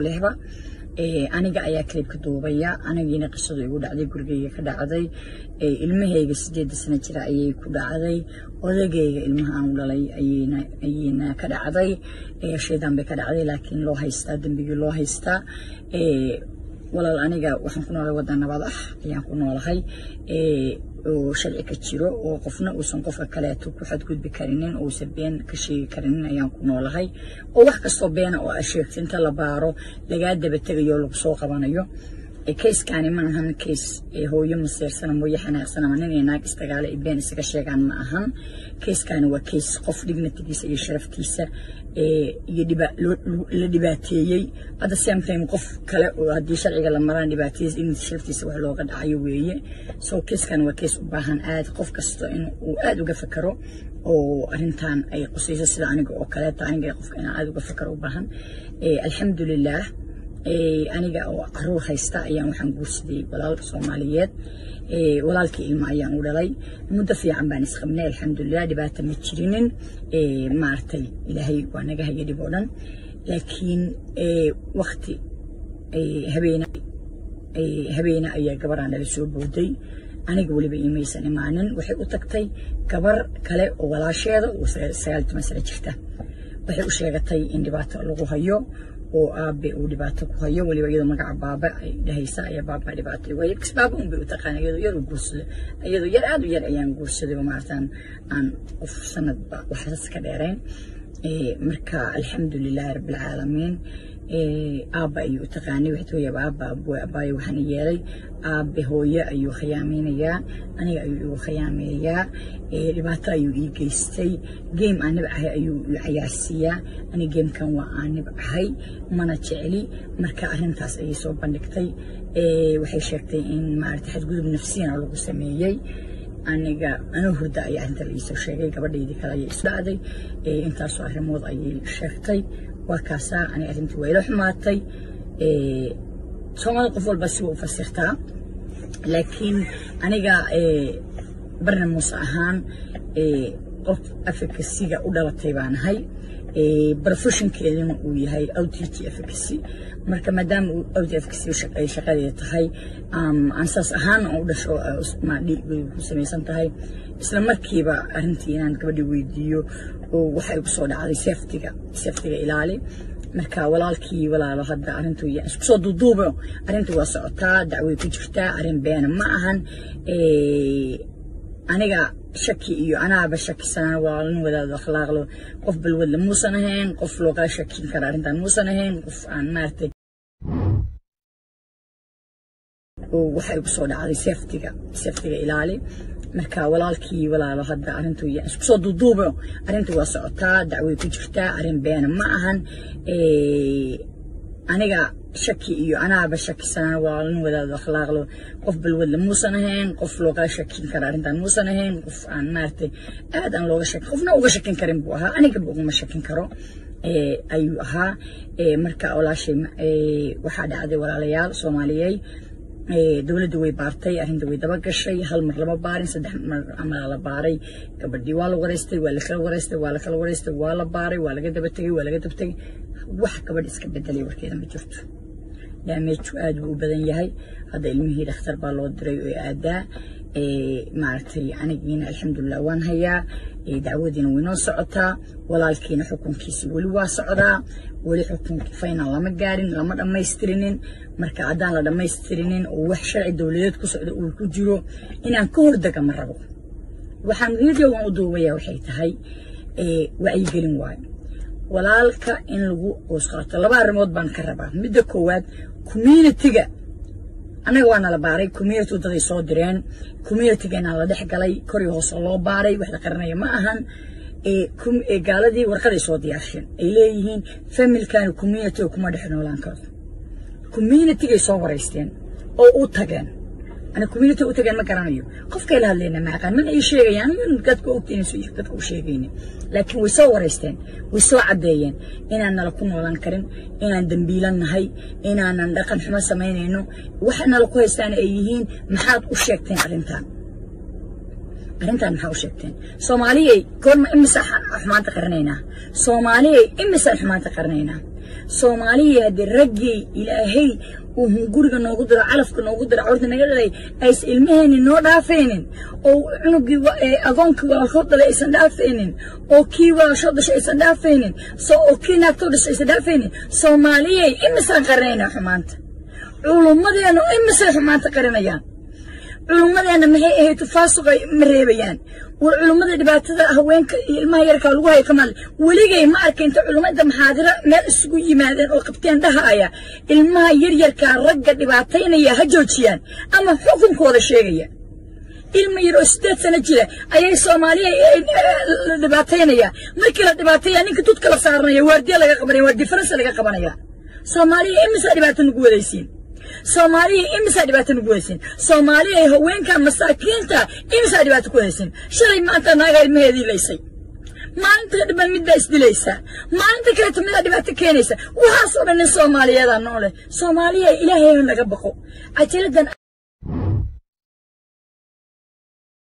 Lehba aniga ayaa clipka duubaya. Anigiina qisadu igu dhacday, gurigayga ka dhacday, ilmahayga 8-da sano jira ayay ku dhacday, odagayga ilmaha aan u dhalay ayayna ka dhacday. Shaydaan bay ka dhacday, laakiin loo haystaa dembigii loo haystaa. Walaal, aniga waxaan ku noolahay waddan nabad ah ayaan ku noolahay oo sharci ka jiro oo qofna uusan qofka kaleeto ku xadgudbi karinin, uusan been ka sheegi karinin ayaan ku noolahay, oo wax kastoo beena oo aad sheegto inta la baaro lagaa daba tegayo, lagu soo qabanayo. Kayskani ma ahan kays hooyo maseersan ama hooyo xanaaqsan ama nin iyo naag istagaale ay been isaga sheegaan ma ahan. Kayskani waa kays qof dignitigiisa iyo sharaftiisa iyo la dhibaateeyey, at the same time qof kale oo haddii sharciga la maraan dhibaateeyey in sharaftiisa wax looga dhacayo weeye. So kayskani waa kays u baahan aad qof kasta in uu aad uga fakaro oo arrintan ay qusayso, sida aniga oo kaleeta, aniga qofka inaan aad uga fakaro u baahan. Alxamdulilah, aniga oo caruur haysta ayaan waxaan guursaday walaal Soomaaliyeed. Walaalkii ilmo ayaan u dhalay, muddo fiican baan isqabnay, alxamdulilah, dhibaata ma jirinin, maaragtay, Ilaahay waa naga haya dhib oo dhan. Laakiin wakti habeena habeena ayaa gabaraan nala soo booday. Aniga weliba imaysan imaanin, waxay u tagtay gabar kale oo walaasheeda oo 19 sano jirta. Waxay u sheegatay in dhibaato lagu hayo oo aabe uu dhibaato ku hayo, weliba iyadoo magaca baaba ay dhahaysa ayaa baaba dhibaato igu haya, bas baaba un bay u taqaana. Iyadoo yar uu guursaday, iyadoo yar, aad u yar ayaan guursaday, oo maaragtaan aan qof sanadba waxsas ka dheerayn. Marka alxamdulilaahi rabbilcaalamiin, aabba ayuu u taqaanay. Waxay tooyaba aabba abaayo waxaan yeelay, aabe hooye ayuu khiyaamaynayaa, aniga ayuu igu khiyaameeyaa, dhibaato ayuu ii geystay, game aan nibcahay ayuu i cayaarsiiyaa, aniga gamekan waa aan nibcahay, mana jecli. Marka arrintaas ayay soo bandhigtay. Waxay sheegtay in maaragtay xadgudub nafsiyana lagu sameeyey. Aniga anuu hurda ayaa arrinta la iisoo sheegay, gabadhaydii kale ayay isu dhacday. Intaasoo arrimood ayay sheegtay. Waa kaasaa, aniga arrintii waa ila xumaatay. Soomaalida qof walba si waa u fasirtaa, laakiin aniga Barna Muuse ahaan qof advocacyga u dhalatay baan ahay, professionkeeduna uu yahay OTT advocacy. Marka maadaama uu OT advocacy ay shaqadeeda tahay, aan saas ahaan u dhasho ku samaysan tahay, isla markiiba arrintii inaan gabadhi weydiiyo oo waxa igu soo dhacday safetyga, safetyga ilaali. Marka walaalkii, walaalo, hadda arrintu isku soo duuduubo, arrintu waa socotaa, dacway ku jirtaa, arrin beena ma ahan. Aniga shaki iyo anaaba shakisanaan, walaalin wadaado akhlaaqlo, qof balwadle muusan ahayn, qof looga shakin kara arrintan muusan ahayn, qof aan maaragtay. Oo waxa igu soo dhacday safetyga, safetyga ilaali. Marka walaalkii, walaalo, hadda arrintu isku soo duuduubo, arrintu waa socotaa, dacway ku jirtaa, arrin beena ma ahan. Aniga shaki iyo anaaba shakisanaan, walaalin wadaado akhlaaqlo, qof balwadle muusan ahayn, qof looga shakin kara arrintan muusan ahayn, qof aan maaragtay aad aan looga shakin, qofna uga shakin karin buu ahaa, anigaba uguma shakin karo ayuu ahaa. Marka walaashay waxaa dhacday, walaalayaal Soomaaliyey, dowladdu way baartay arrinta, way daba gashay. Hal mar lama baarin, 3 mar amalaa la baaray. Gabadhii waa la wareystay, waa la kala wareystay, waa la kala wareystay, waa la baaray, waa laga daba tegey, waa laga daba tegey. Wax gabadh iska bedelay warkeeda ma jirto. Damageku aad buu u badan yahay. Hadda ilmihii dhakhtar baa loo diray oo aadaa maaragtay. Anigiina alxamdulilah waan hayaa, dacwadiina way noo socotaa, walaalkiina xukunkiisi weli waa socdaa, weli xukunkii final lama gaarin, lama dhammaystirinin. Marka haddaan la dhammaystirinin oo wax sharci dowladeed ku socdo uu ku jiro, inaan ka hordega ma rabo. Waxaan videogan u duubaya waxay tahay wacyigelin waayo, walaalka in lagu qoos qaato. Laba arrimood baan ka rabaa. Midda koowaad, communityga annaga waa nala baaray, community daday soo direen, communitygeenaa la dhex galay, kor iyo hoose loo baaray, wax la qaranaya ma ahan. Gaaladii warqaday soo diyaarsheen ay leeyihiin familkani communityga kuma dhex noolaan karo. Communitygay soo wareysteen oo u tageen, ana community u tageen ma garanayo, qofkay la hadlayna ma aqaan, mana ii sheegayaan, dadka ogtiin dadka u sheegaynin, laakiin way soo wareysteen, way soo caddeeyeen inaan nala ku noolaan karin, inaan dambiilan nahay, inaanan dhaqan xumo samaynayno, waxa nala ku haystaan ay yihiin maxaad u sheegteen arrintan. Arrintan maxaa u sheegteen? Soomaaliyey, goorma imisa xumaanta qarinaynaa? Soomaaliyey, imisaan xumaanta qarinaynaa? Soomaaliya, haddii raggii Ilaahay uu hunguriga noogu diro, calafka noogu diro, carruurta naga dhalay aysan ilmaheeni noo dhaafaynin, oo cunugii agoonkii walaalkood dhalay aysan dhaafaynin, oo kii walaashood dhashay aysan dhaafaynin, oo kii naagtoo dhashay aysan dhaafaynin, Soomaaliyey, imisaan qarinaynaa xumaanta? Culummadeenu imisay xumaanta qarinayaan? Culummadeenna maxay ahayd faasuqa ma reebayaan? War culummada dhibaatada haweenka iyo ilmaha yarkaa lagu hayo kamaal weligay ma arka inta culummo inta maxaadiro meel isugu yimaadeen oo qabteen dhahaya ilmaha yaryarkaa ragga dhibaataynaya ha joojiyaan ama xukunkooda sheegaya. Ilma yar oo 8 sano jira ayay Soomaaliya la dhibaataynaya. Markii la dhibaateeya, ninka dudka la saaranaya, waardiya laga qabanaya, waardiya Faransa laga qabanaya. Soomaaliya, imisaa dhibaato nagu wadaysiin? Soomaaliya, imisaa dhibaato nagu wadaysiin? Soomaaliya, haweenka masaakiinta imisaa dhibaato ku wadaysiin? Shalay maanta naagaa ilmaheedii laysay, maalinta dhiban mid baa isdilaysaa, maalinta kaleeto midaa dhibaato keenaysa. Waxaasoo dhan nin Soomaaliyeedaa noole. Soomaaliya, Ilaahay ha naga baqo. Cajaladan